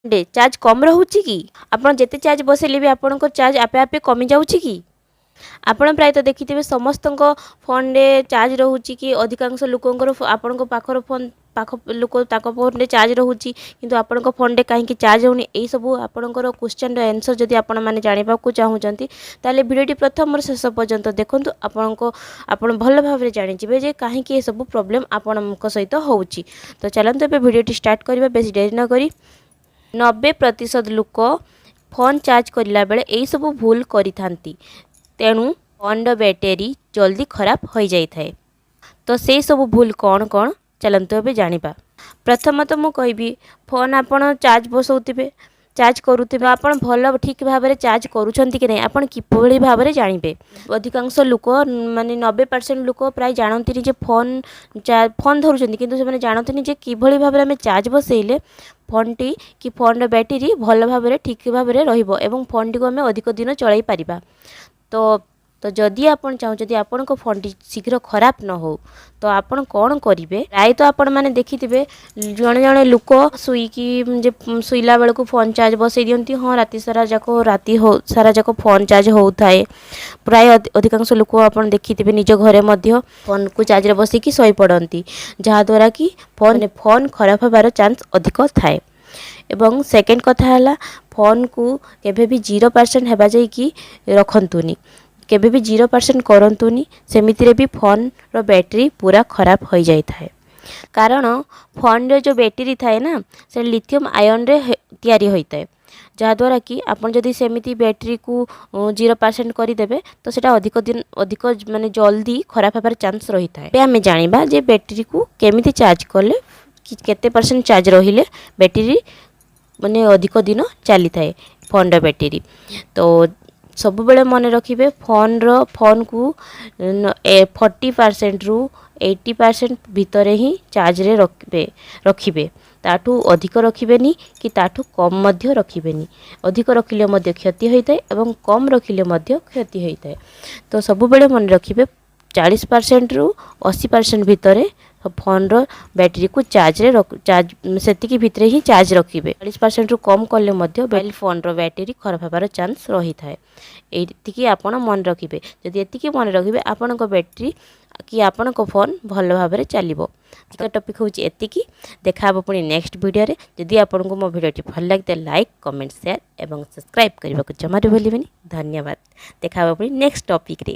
Charge କମ୍ ରହୁଛି କି? ଆପଣ ଯେତେ ଚାର୍ଜ ବସେଇଲେ ବି ଆପଣଙ୍କ ଚାର୍ଜ ଆପେ ଆପେ କମିଯାଉଛି କି? ଆପଣ ପ୍ରାୟତଃ ଦେଖିଥିବେ, ସମସ୍ତଙ୍କ ଫୋନ୍ରେ ଚାର୍ଜ ରହୁଛି କି ଅଧିକାଂଶ ଲୋକଙ୍କର, ଆପଣଙ୍କ ପାଖର ଫୋନ୍ ପାଖ ଲୋକ ତାଙ୍କ ଫୋନ୍ରେ ଚାର୍ଜ ରହୁଛି, କିନ୍ତୁ ଆପଣଙ୍କ ଫୋନ୍ରେ କାହିଁକି ଚାର୍ଜ ହେଉନି? ଏଇସବୁ ଆପଣଙ୍କର କ୍ୱେଶ୍ଚନ୍ର ଆନ୍ସର୍ ଯଦି ଆପଣମାନେ ଜାଣିବାକୁ ଚାହୁଁଛନ୍ତି, ତାହେଲେ ଭିଡ଼ିଓଟି ପ୍ରଥମରୁ ଶେଷ ପର୍ଯ୍ୟନ୍ତ ଦେଖନ୍ତୁ। ଆପଣ ଭଲ ଭାବରେ ଜାଣିଯିବେ ଯେ କାହିଁକି ଏସବୁ ପ୍ରୋବ୍ଲେମ୍ ଆପଣଙ୍କ ସହିତ ହେଉଛି। ତ ଚାଲନ୍ତୁ, ଏବେ ଭିଡ଼ିଓଟି ଷ୍ଟାର୍ଟ କରିବା ବେଶୀ ଡେରି ନକରି। 90% ଲୋକ ଫୋନ୍ ଚାର୍ଜ କରିଲା ବେଳେ ଏଇସବୁ ଭୁଲ କରିଥାନ୍ତି, ତେଣୁ ଫୋନ୍ର ବ୍ୟାଟେରୀ ଜଲ୍ଦି ଖରାପ ହୋଇଯାଇଥାଏ। ତ ସେଇ ସବୁ ଭୁଲ କ'ଣ କ'ଣ, ଚାଲନ୍ତୁ ଏବେ ଜାଣିବା। ପ୍ରଥମତଃ ମୁଁ କହିବି, ଫୋନ୍ ଆପଣ ଚାର୍ଜ ବସାଉଥିବେ, ଚାର୍ଜ କରୁଥିବେ, ଆପଣ ଭଲ ଠିକ୍ ଭାବରେ ଚାର୍ଜ କରୁଛନ୍ତି କି ନାହିଁ, ଆପଣ କିଭଳି ଭାବରେ ଜାଣିବେ? ଅଧିକାଂଶ ଲୋକ, ମାନେ 90% ଲୋକ ପ୍ରାୟ ଜାଣନ୍ତିନି ଯେ ଫୋନ୍ ଫୋନ୍ ଧରୁଛନ୍ତି, କିନ୍ତୁ ସେମାନେ ଜାଣନ୍ତିନି ଯେ କିଭଳି ଭାବରେ ଆମେ ଚାର୍ଜ ବସେଇଲେ ଫୋନ୍ଟି କି ଫୋନ୍ର ବ୍ୟାଟେରୀ ଭଲ ଭାବରେ, ଠିକ୍ ଭାବରେ ରହିବ ଏବଂ ଫୋନ୍ଟିକୁ ଆମେ ଅଧିକ ଦିନ ଚଳାଇ ପାରିବା। ତ ଯଦି ଆପଣ ଚାହୁଁଛନ୍ତି ଆପଣଙ୍କ ଫୋନ୍ଟି ଶୀଘ୍ର ଖରାପ ନ ହେଉ, ତ ଆପଣ କ'ଣ କରିବେ? ପ୍ରାୟତଃ ଆପଣମାନେ ଦେଖିଥିବେ, ଜଣେ ଜଣେ ଲୋକ ଶୋଇକି ଯେ ଶୋଇଲା ବେଳକୁ ଫୋନ୍ ଚାର୍ଜ ବସେଇ ଦିଅନ୍ତି। ହଁ, ରାତି ସାରା ଯାକ, ରାତି ହଉ ସାରା ଯାକ ଫୋନ୍ ଚାର୍ଜ ହେଉଥାଏ। ପ୍ରାୟ ଅଧିକାଂଶ ଲୋକ ଆପଣ ଦେଖିଥିବେ, ନିଜ ଘରେ ମଧ୍ୟ ଫୋନ୍କୁ ଚାର୍ଜରେ ବସେଇକି ଶୋଇପଡ଼ନ୍ତି, ଯାହାଦ୍ୱାରା କି ଫୋନ୍ ଖରାପ ହେବାର ଚାନ୍ସ ଅଧିକ ଥାଏ। ଏବଂ ସେକେଣ୍ଡ କଥା ହେଲା, ଫୋନ୍କୁ କେବେ ବି 0% ହେବା ଯାଇକି ରଖନ୍ତୁନି। କେବେ ବି 0% କରନ୍ତୁନି। ସେମିତିରେ ବି ଫୋନ୍ର ବ୍ୟାଟେରୀ ପୁରା ଖରାପ ହୋଇଯାଇଥାଏ। କାରଣ ଫୋନ୍ରେ ଯେଉଁ ବ୍ୟାଟେରୀ ଥାଏ ନା, ସେ ଲିଥିୟମ୍ ଆୟନରେ ତିଆରି ହୋଇଥାଏ, ଯାହାଦ୍ୱାରା କି ଆପଣ ଯଦି ସେମିତି ବ୍ୟାଟେରୀକୁ 0% କରିଦେବେ, ତ ସେଇଟା ଅଧିକ ଦିନ, ଅଧିକ ମାନେ ଜଲ୍ଦି ଖରାପ ହେବାର ଚାନ୍ସ ରହିଥାଏ। ଏବେ ଆମେ ଜାଣିବା ଯେ ବ୍ୟାଟେରୀକୁ କେମିତି ଚାର୍ଜ କଲେ କି କେତେ ପରସେଣ୍ଟ ଚାର୍ଜ ରହିଲେ ବ୍ୟାଟେରୀ ମାନେ ଅଧିକ ଦିନ ଚାଲିଥାଏ ଫୋନ୍ର ବ୍ୟାଟେରୀ। ତ ସବୁବେଳେ ମନେ ରଖିବେ, ଫୋନ୍କୁ 40%ରୁ 80% ଭିତରେ ହିଁ ଚାର୍ଜରେ ରଖିବେ। ତାଠୁ ଅଧିକ ରଖିବେନି କି ତାଠୁ କମ୍ ମଧ୍ୟ ରଖିବେନି। ଅଧିକ ରଖିଲେ ମଧ୍ୟ କ୍ଷତି ହୋଇଥାଏ ଏବଂ କମ୍ ରଖିଲେ ମଧ୍ୟ କ୍ଷତି ହୋଇଥାଏ। ତ ସବୁବେଳେ ମନେ ରଖିବେ, 40%ରୁ 80% ଭିତରେ ଫୋନ୍ର ବ୍ୟାଟେରୀକୁ ଚାର୍ଜରେ ଚାର୍ଜ, ସେତିକି ଭିତରେ ହିଁ ଚାର୍ଜ ରଖିବେ। 40%ରୁ କମ୍ କଲେ ମଧ୍ୟ ମୋବାଇଲ ଫୋନ୍ର ବ୍ୟାଟେରୀ ଖରାପ ହେବାର ଚାନ୍ସ ରହିଥାଏ। ଏତିକି ଆପଣ ମନେ ରଖିବେ। ଯଦି ଏତିକି ମନେ ରଖିବେ, ଆପଣଙ୍କ ବ୍ୟାଟେରୀ କି ଆପଣଙ୍କ ଫୋନ୍ ଭଲ ଭାବରେ ଚାଲିବ। ଟପିକ୍ ହେଉଛି ଏତିକି। ଦେଖା ହେବ ପୁଣି ନେକ୍ସଟ ଭିଡ଼ିଓରେ। ଯଦି ଆପଣଙ୍କୁ ମୋ ଭିଡ଼ିଓଟି ଭଲ ଲାଗେ, ଲାଇକ୍, କମେଣ୍ଟ, ସେୟାର ଏବଂ ସବସ୍କ୍ରାଇବ୍ କରିବାକୁ ଜମାରୁ ଭୁଲିବେନି। ଧନ୍ୟବାଦ। ଦେଖା ହେବ ପୁଣି ନେକ୍ସଟ ଟପିକ୍ରେ।